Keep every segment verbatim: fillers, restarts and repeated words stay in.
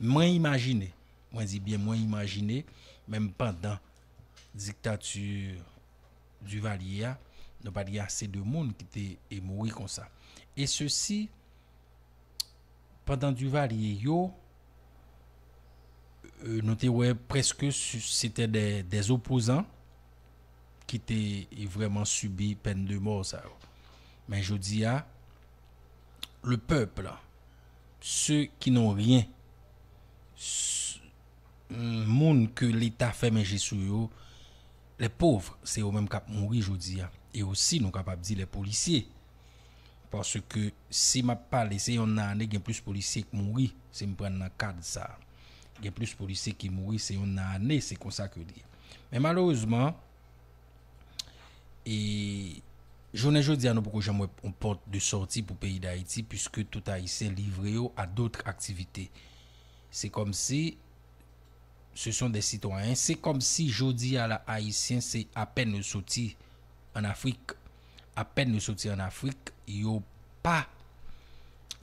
Mwen imajine, mwen di byen mwen imajine, menm pandan diktati Duvalier a, nou pa t gen ase de moun ki te e mouri konsa. E sesi, pandan Duvalier yo, euh, nou te wè prèske se te de, de opozan ki te vrèman sibi pèn de mò sa yo. Men jodi a, le peuple, ceux qui n'ont rien, s- moun ke Leta fèmen je sou yo, les pauvres, se yo menm k ap mouri jodi a. E osi, nou kapab di les policiers. Paske si m ap pale, se yon nan ane, gen plis polisye k mouri, si m pran nan kad sa. Gen plis polisye ki mouri, se yon nan ane, se konsa ke l ye. Men malerezman, e jounen jodi a, nou poko janm wè yon pòt de sòti pou peyi Dayiti, puiske tout Ayisyen livre yo a dòt aktivite. Se kòmsi ce sont des citoyens. Se kòmsi jodi a la, Ayisyen se apèn yo soti an Afrik. Apèn yo soti an Afrik, yo pa,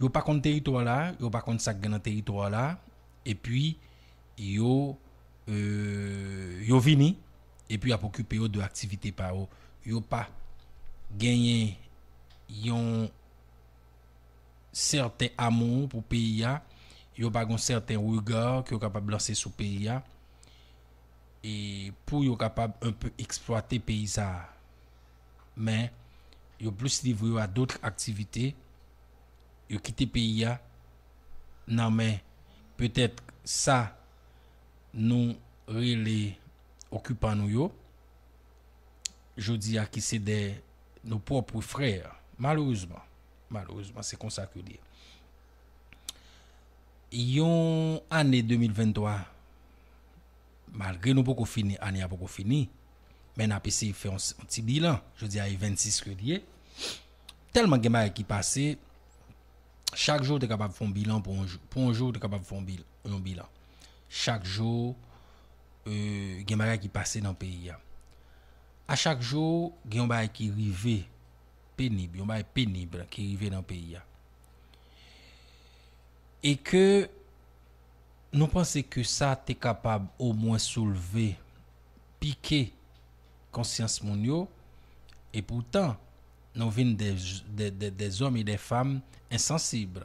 yo pa konn teritwa la, yo pa konn sa k gen nan teritwa la, epi yo, euh, yo vini, epi y ap okipe yo de aktivite pa yo. Yo pa genyen yon sèten amou pou peyi a, yo pa gon sèten rega ke yo kapab lanse sou peyi a, e pou yo kapab enpe eksplwate peyi sa a. Men, yo plis livre yo a dòt aktivite, yo kite peyi a nan men petèt sa nou rele okipan nou yo, jodi a ki se de nou pwòp frè. Malerezman, malerezman, se konsa ke l ye. Yon ane de mil venntwa, malgre nou poko fini, ane a poko fini, men n ap eseye fè yon, yon ti bilan. Jodi a e vennsis ke l ye. Tèlman gen bagay ki pase, chak jou ou te kapab fè yon bilan pou yon jou. Pou yon jou ou te kapab fè yon bil-, yon bilan. Chak jou, euh, gen bagay ki pase nan peyi a. A chak jou, gen yon bagay ki rive penib, yon bagay penib ki rive nan peyi a. E ke nou panse ke sa te kapab omwen soulve, pike konsyans moun yo, e poutan, nou vin de, de, de, de zòm e de fanm ensansib.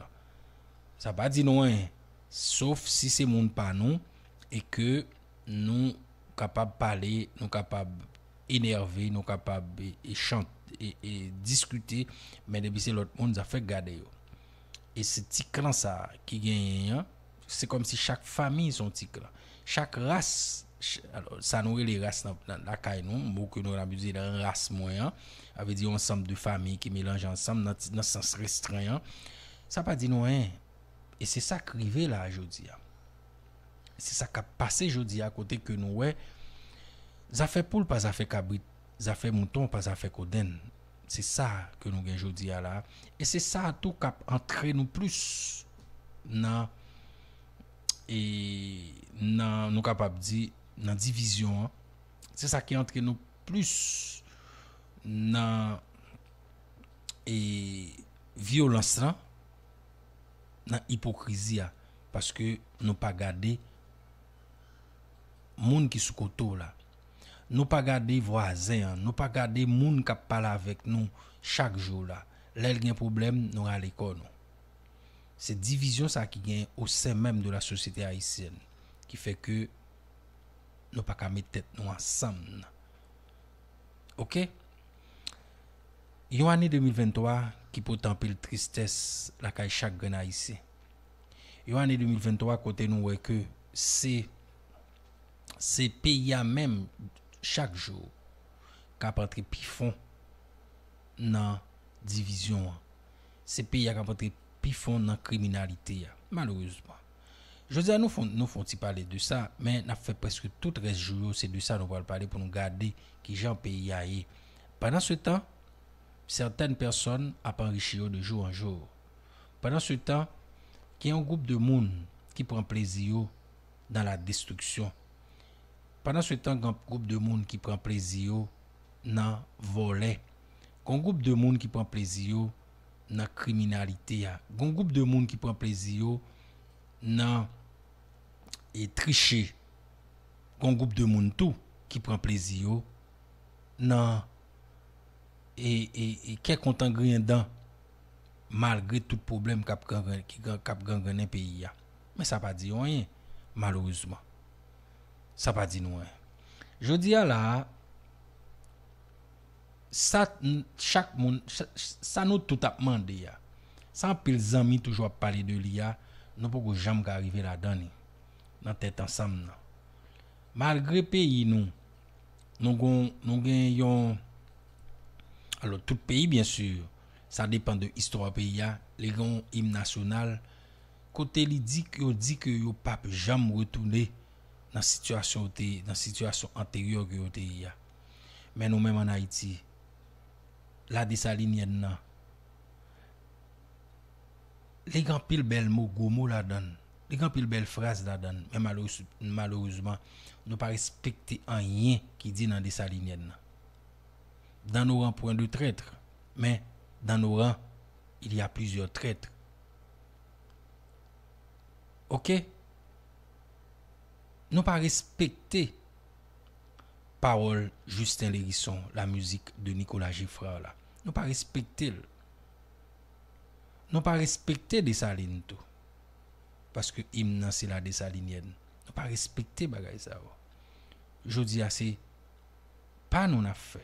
Sa pa di nou anyen, sof si se moun pa nou, e ke nou kapab pale, nou kapab enève, nou kapab e, e chante, e, e diskite, men depi se lòt moun, zafè gade yo. E se ti klan sa a ki genyen an, se kòmsi chak fanmi se yon ti klan. Chak ras, ch-, alò, sa nou rele ras nan, nan lakay nou, mo ke nou abize nan ras mwen an, sa vle di yon ansanm de fanmi ki melanje ansanm nan ti, nan sans restren an. Sa pa di nou anyen. E se sa k rive la a jodi a. Se sa k ap pase jodi a kote ke nou wè zafè poul pa zafè kabrit, zafè mouton pa zafè kodenn. Se sa ke nou gen jodi a la. E se sa tou k ap antre nou plis nan, e, nan, nou kapab di, nan divizyon an. Se sa ki antre nou plis nan, e, vyolans lan, nan ipokrizi a. Paske nou pa gade moun ki sou kote w la. Nou pa gade vwazen an. Nou pa gade moun k ap pale avèk nou chak jou la. Lè l gen pwoblèm, nou rale kò nou. Se divizyon sa ki gen au sein même de la société haïtienne ki fè ke nou pa ka met tèt nou ansanm. Oke? Yon ane de mil venntwa ki pote anpil tristès lakay chak grenn Ayisyen. Yon ane de mil venntwa kote nou wè ke se, se peyi a menm chak jou k ap antre pi fon nan divizyon an. Se peyi a k ap antre pi fon nan kriminalite a, malerezman. Jodi a, nou fon, nou fon ti pale de sa, men n ap fè prèske tout rès jou yo, se de sa nou pral pale pou nou gade kijan peyi a ye. Pandan se tan, sètèn pèsòn ap anrichi yo de jou an jou. Pandan se tan, gen yon gwoup de moun ki pran plezi yo nan la destriksyon. Pandan se tan, gen gwoup de moun ki pran plezi yo nan vòlè. Gen gwoup de moun ki pran plezi yo nan kriminalite a. Gen gwoup de moun ki pran plezi yo nan e triche. Gon gwoup de moun tou ki pran plezi yo nan e, e, e kè kontan griyen dan malgre tout pwoblèm k ap gangrennen peyi a. Men sa pa di yo anyen, malerezman. Sa pa di nou anyen. Jodi a la a, sa chak moun, sa nou tout ap mande a, sa anpil zanmi toujou ap pale de li a, nou poko janm ka rive ladan li nan tèt ansanm nan. Malgre peyi nou, nou gon, nou gen yon, alò, tout peyi, byen si, sa depann de istwa peyi a, li gen yon im nasyonal, kote li di, yo di ke yo p ap janm retounen nan sitiyasyon yo te, nan sitiyasyon anteryè ke yo te ye a. Men nou menm ann Ayiti, la Desalinyèn nan, li gen anpil bèl mo, gwo mo ladan l. Li gen anpil bèl fraz ladan l. Men malerezman, nou pa respekte anyen ki di nan Desalinyèn nan. Dans nos rangs, point de traître. Men, dans nos rangs, il y a plusieurs traîtres. Oke? Nou pa respekte pawòl Justin Lherisson, la musique de Nicolas Geffrard la. Nou pa respekte l. Nou pa respekte Desalin tou. Paske im nan se la Desalinyèn. Nou pa respekte bagay sa yo. Jodi a se pa nou n ap fè.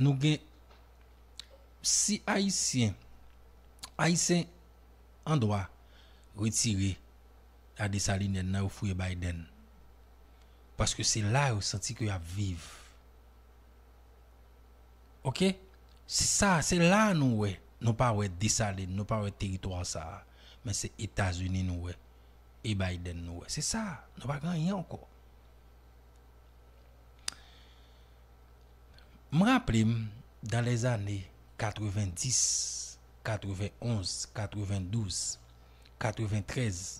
Nou gen, si Ayisyen, Ayisyen an dwa retire la Desalinyèn nan, yo fouye Biden. Paske se la yo santi ke y ap viv. Oke? Se sa, se la nou wè. Nou pa wè Desalin, nou pa wè teritwa sa a. Men se Etazini nou wè. E Biden nou wè. Se sa, nou pa gen anyen ankò. M raple m, dans les années quatre-vingt-dix, quatre-vingt-onze, quatre-vingt-douze, quatre-vingt-treize.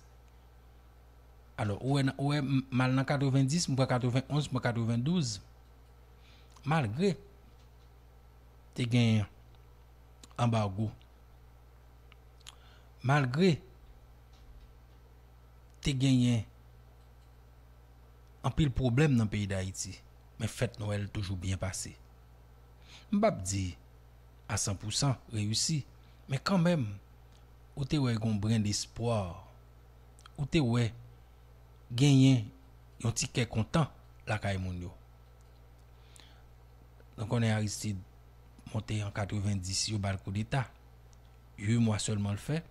Alò, ou wè, ou wè, m al nan quatre-vingt-dix, m pran quatre-vingt-onze, m pran quatre-vingt-douze. Malgre te gen anbago, malgre te genyen anpil pwoblèm nan peyi Dayiti, men fèt Nwèl toujou byen pase. M p ap di a san pou san reyisi, men kanmenm, ou te wè gon bren despwa, ou te wè genyen yon ti kè kontan lakay moun yo. Nou konnen Aristide monte an katrevendis, yo ba l koudeta. Uit mwa sèlman l fè.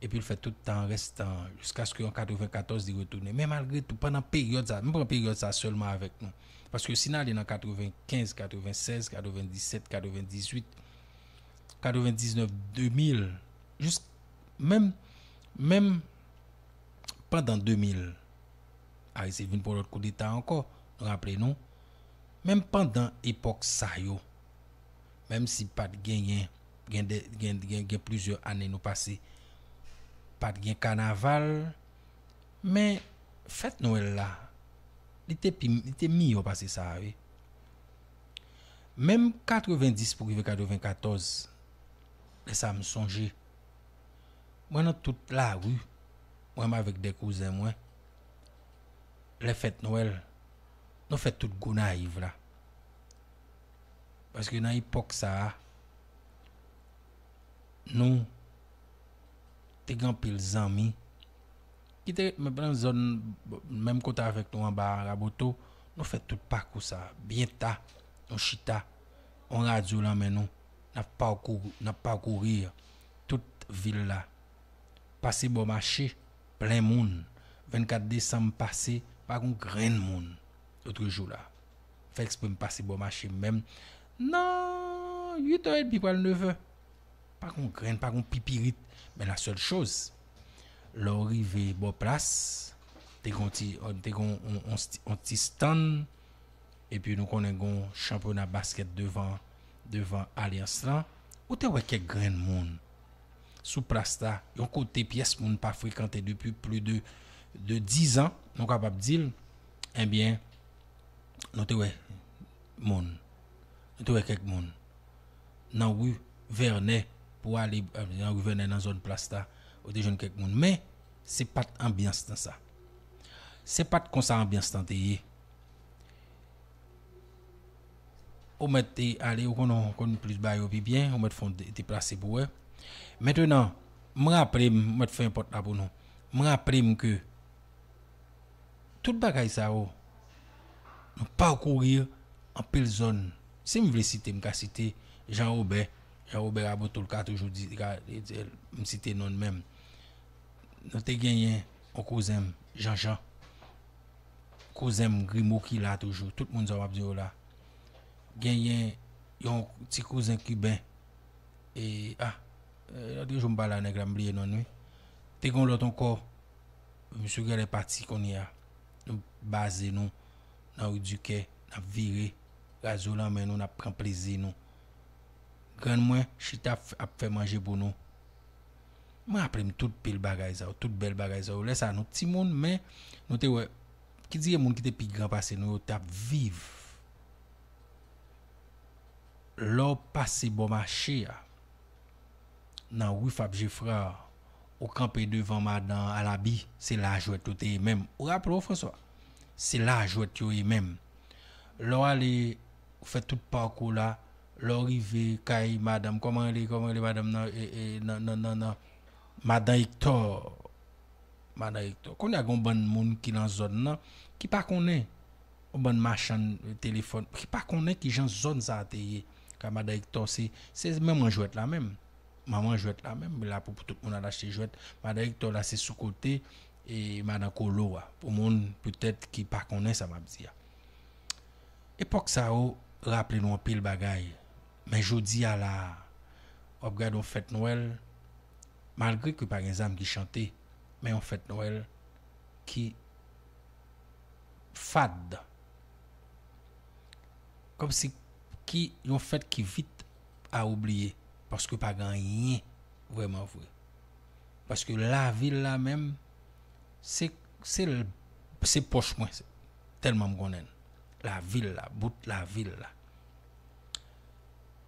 Epi l fè tout tan rèstan an, jiskaske an katrevenkatòz li retounen. Men malgre tou, pandan peryòd sa, m pran peryòd sa sèlman avèk nou. Paske si n ale nan katrevenkenz, katrevensèz, katrevendisèt, katrevendizuit, katrevendiznèf, de mil, jis, menm, menm pandan de mil, Aristide vin pran lòt koudeta ankò, nou raple nou. Menm pandan epòk sa yo, menm si pa t genyen, gen de, gen, gen, gen plizyè ane nou pase, pa t gen kanaval, men fèt Nwèl la, li te pi, li te miyò pase sa a, wi. Menm katrevendis pou rive katrevenkatòz, lè sa a m sonje, mwen nan tout lari, mwen menm avèk de kouzen mwen, lè fèt Nwèl, nou fè tout Gonayiv la. Paske nan epòk sa a, nou te gen anpil zanmi ki te ret menm nan zòn, menm kote avèk nou anba Raboto, nou fè tout pakou sa a. Byen ta, nou chita, yon radyo nan men nou, n ap pakou, n ap pakouri tout vil la. Pase bò mache, plen moun. Vennkat desanm pase, pa gon grenn moun. Lòt jou la, fè eksprè m pase bò mache m menm. Nan uit è edmi pral nevè. Pa gon grenn, pa gon pipirit. Men la sèl choz, lè w rive bò plas, te gon ti, te gon on, on, on ti stann, epi nou konnen gon chanpyona baskèt devan, devan alyans lan, ou te wè kèk grenn moun sou plas la, yon kote pyès moun pa frekante depi plis de, de dizan, nou kapab di l, ebyen, nou te wè moun. Nou te wè kèk moun. Nan ri Vènè, pou ale, euh, nan ri Vènè, nan zòn plas la, ou te jwenn kèk moun. Men, se pa t anbyans nan sa. Se pa t konsa anbyans lan te ye. Ou mèt te ale, ou konn, ou konn plis bagay yo pi byen, ou mèt fè yon de- deplase pou wè. Mentnan, m raple m, m mèt fè yon pòt la pou nou. M raple m ke tout bagay sa yo, nou pakouri anpil zòn. Si m vle site, m ka site Jean Robert. Jean Robert Aboto l ka toujou di, ka, m site non l menm. Nou te genyen yon kouzen m, Jean Jean. Kouzen m Grimo ki la toujou. Tout moun sa w ap di yo la. Genyen yon ti kouzen kiben. E, ah, e, lòt jou m pale a nèg la, m bliye non l, wi. Te gen yon lòt ankò. Misye genlè pati kounye a. Nou baze nou nan Ri Dikè, n ap vire. Razo lanmen nou, n ap pran plezi nou. Grann mwen chita ap, ap fè manje pou nou. Mwen raple m tout pil bagay sa yo, tout bèl bagay sa yo. Lè sa a, nou timoun, men nou te wè, ki dire moun ki te pi gran pase nou yo t ap viv. Lè w pase bò mache a, nan ri Fab Geffrard, ou kanpe devan madan Alabi, se lajwèt yo te ye menm. Ou raple w, François? Se lajwèt yo ye menm. Lè w ale, ou fè tout pakou la, lè w rive kay madanm, kòman rele, kòman rele madanm nan, e, e, nan, nan, nan, nan, madan Hector. Madan Hector. Kounye a gen yon bann moun ki nan zòn nan, ki pa konnen, yon bann machann telefòn, ki pa konnen kijan zòn sa a te ye. Kay madan Hector, se, se manman jwèt la menm. Manman jwèt la menm, la pou, pou tout moun al achte jwèt. Madan Hector la, se sou kote, e, madan Kolo a. Pou moun, petèt, ki pa konnen sa m ap di a. Epòk sa yo raple nou anpil bagay. Men jodi a la, w ap gade yon fèt Nwèl, malgre ke pa gen zam ki chante, men yon fèt Nwèl ki fad. Kòmsi ki yon fèt ki vit a oubliye, paske pa gen anyen vrèman vre. Paske lavil la menm, se, se, se pòch mwen, tèlman m konnen l. Lavil la, bout lavil la.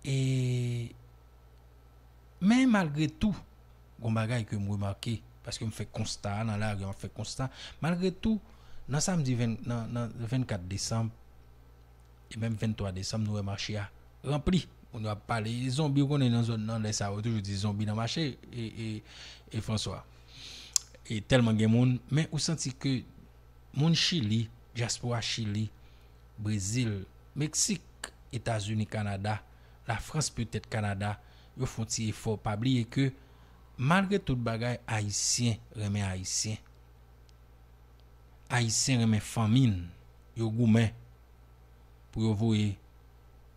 E, men malgre tou, gon bagay ke m remake, paske m fè konsta a nan lari, m ap fè konsta, malgre tou, nan samdi ven, nan, nan vennkat desanm, e menm venntwa desanm, nou wè mache a ranpli. Moun yo ap pale, e zonbi, ou konnen nan zòn nan, lè sa yo toujou di zonbi nan mache, e, e, e François. E tèlman gen moun, men ou santi ke moun Chili, dyaspora Chili, Brezil, Meksik, Etazini, Kanada, Lafrans, petèt Kanada, yo fè yon ti efò. Pa bliye ke, malgre tout bagay, Ayisyen renmen Ayisyen. Ayisyen renmen fanmi n, yo goumen pou yo voye,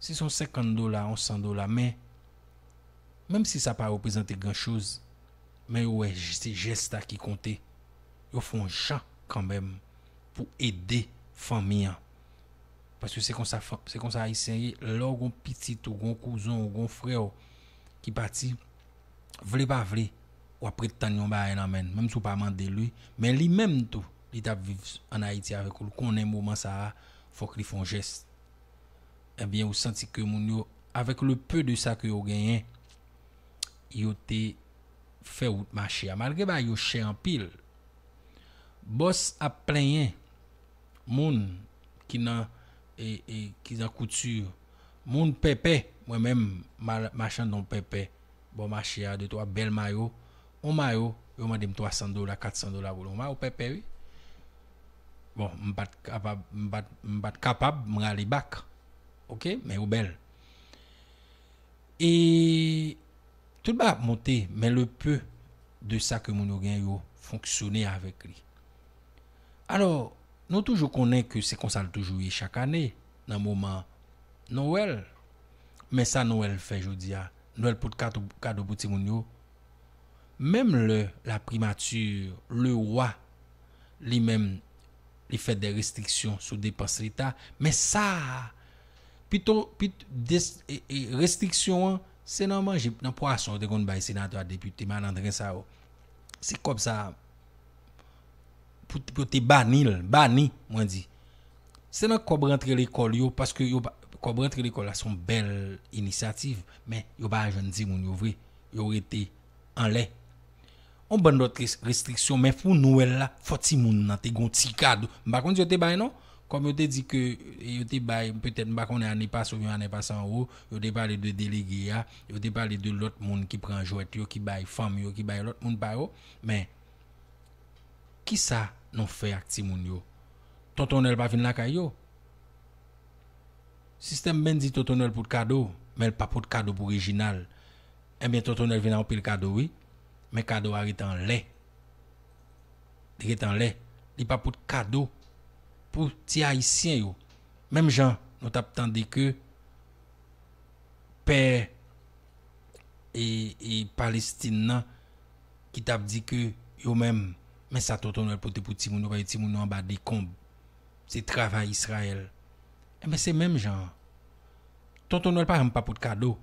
si se yon senkant dola, yon san dola, men, menm si sa pa reprezante gran choz, men yo wè j-, se jès la ki konte. Yo fè yon jan kanmenm pou ede fanmi an. Paske se konsa, fan-, se konsa Ayisyen ye. Lè w gon pitit ou, gon kouzen ou, gon frè w ki pati, vle pa vle, w ap ret tann yon bagay nan men l, menm si w pa mande l, wi. Men li menm tou, li t ap viv ann Ayiti avèk ou, l konnen moman sa a, fòk li fè yon jès. Ebyen, ou santi ke moun yo, avec le peu de sa ke yo genyen, yo te fè wout mache a. Malgre bagay yo chè anpil, bòs ap plenyen, moun ki nan, e, e, ki nan kouti, moun pèpè, mwen menm, ma-, machann yon pèpè, bò mache a, de twa bèl mayo, yon mayo, yo mande m twa san dola, kat san dola pou l, yon mayo pèpè, wi. Bon, m pa t kapab, m pa t, m pa t kapab, m rale bak. Oke? Men yo bèl. E tout bagay ap monte, men le peu de sa ke moun yo gen, yo fonksyone avèk li. Alò, nou toujou konnen ke se konsa l toujou ye chak ane, nan moman Nwèl. Men sa Nwèl fè jodi a, Nwèl pote kato, kado pou timoun yo. Menm lè la primati, le wa, li menm, li fè de restriksyon sou depans Leta, men sa a, pito, pit-, des-, e, e, restriksyon an, se nan manje, nan pwason yo te konn bay senatè, depite, malandren sa yo. Se kòb sa a, pou, pou te bani l, bani, mwen di. Se nan kòb rantre lekòl yo, paske yo pa, kòb rantre lekòl la se yon bèl inisyativ, men yo pa jwenn timoun yo vre, yo rete anlè. On bann lòt res- restriksyon, men pou Nwèl la, fò timoun nan te gon ti kado. M pa konn si yo te bay non. Kòm yo te di ke yo te bay, petèt m pa konnen ane pase oubyen ane pase anwo, yo te pale de delege a, yo te pale de lòt moun ki pran jwèt yo, ki bay fanm yo, ki bay lòt moun pa yo. Men, kisa nou fè ak timoun yo? Tonton Nwèl pa vin lakay yo. Sistèm Ben di Tonton Nwèl pot kado, men l pa pot kado pou Reginald. Ebyen, Tonton Nwèl vin ak yon pil kado, wi. Men kado a rete anlè. Li rete anlè. Li pa pot kado pou ti Ayisyen yo. Menm jan nou t ap tande ke pè e, e Palestin nan ki t ap di ke yo menm, men sa Tonton Nwèl pote pou timoun yo, paske timoun yo anba dekonb. Se travay Izrayèl. Enben, se menm jan an. Tonton Nwèl pa janm pa pot kado,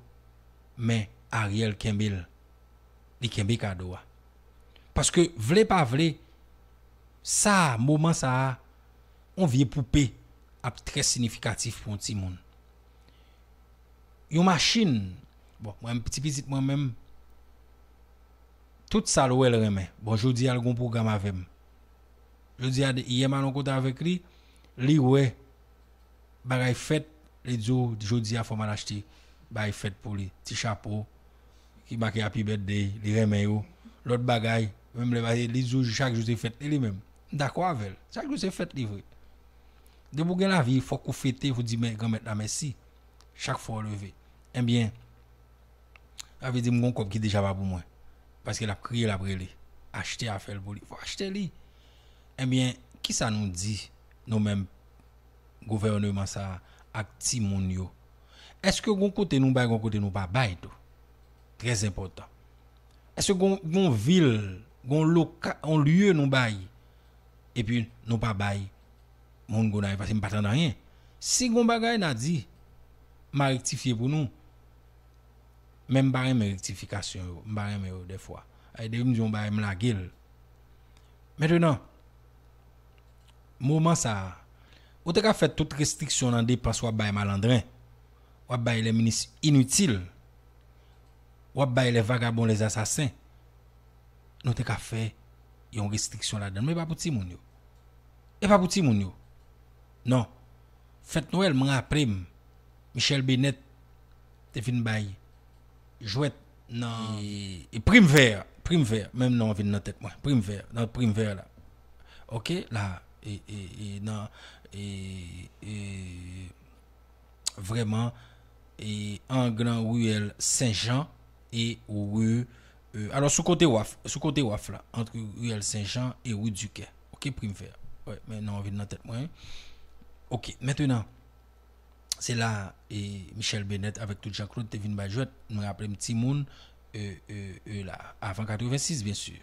men Ariel kenbe l. Li kenbe kado a. Paske, vle pa vle, sa, moman sa a, on vye poupe ap trè sinifikatif pou yon timoun. Yon machin, bon, mwen, ti pitit mwen menm, tout sa l wè l renmen. Bon, jodi a l gon pwogram avè m. Jodi a, yè m al yon kote avèk li, li wè bagay fèt, li di w, jodi a fò m al achte bagay fèt pou li. Ti chapo, ki make Happy Birthday, li renmen yo. Lòt bagay, menm lè, li di w chak jou se fèt li, li menm. M dakò avè l. Chak jou se fèt li vre. Depi w gen lavi, fòk ou fete, ou di men Granmèt la mèsi. Chak fwa w leve. Ebyen, sa vle di m gon kòb ki deja pa pou mwen. Paske l ap kriye, l ap rele. Achte afè l pou li. Fò achte li. Ebyen, kisa nou di, nou menm, gouvèneman sa a, ak timoun yo? Èske gon kote nou bay, gon kote nou pa bay tou? Trè enpòtan. Èske gon, gon vil, gon loka, yon lye nou bay, epi nou pa bay moun Gonayiv, paske m pa tande anyen. Si gon bagay n a di, m a rektifye pou nou. Men m pa renmen rektifikasyon yo, m pa renmen yo dèfwa. Ay, depi m di yon bagay, m lage l. Mentenan, moman sa a, ou te ka fè tout restriksyon nan depans w ap bay malandren, w ap bay lè minis initil, w ap bay lè vagabon, lè asasen. Nou te ka fè yon restriksyon ladan l, men e pa pou timoun yo. E pa pou timoun yo. Non. Fèt Nwèl, mwen raple m, Michèle Bennett te vin bay jwèt nan e, e Prim Vè, Prim Vè, menm non an vin nan tèt mwen, Prim Vè, nan Prim Vè la. Oke, la, e, e, e nan, e, e, vrèman, e an gran riyèl Sen Jan e ri, e, alò, sou kote waf, sou kote waf la, ant riyèl Sen Jan e ri Dikè. Oke, Prim Vè. Wè, men non an vin nan tèt mwen. Oke, mentenan, se la, e, Michèle Bennett avèk tout Jean Claude te vin bay jwèt. Mwen raple m timoun, e, e, e, la, avan katrevensis, byen si.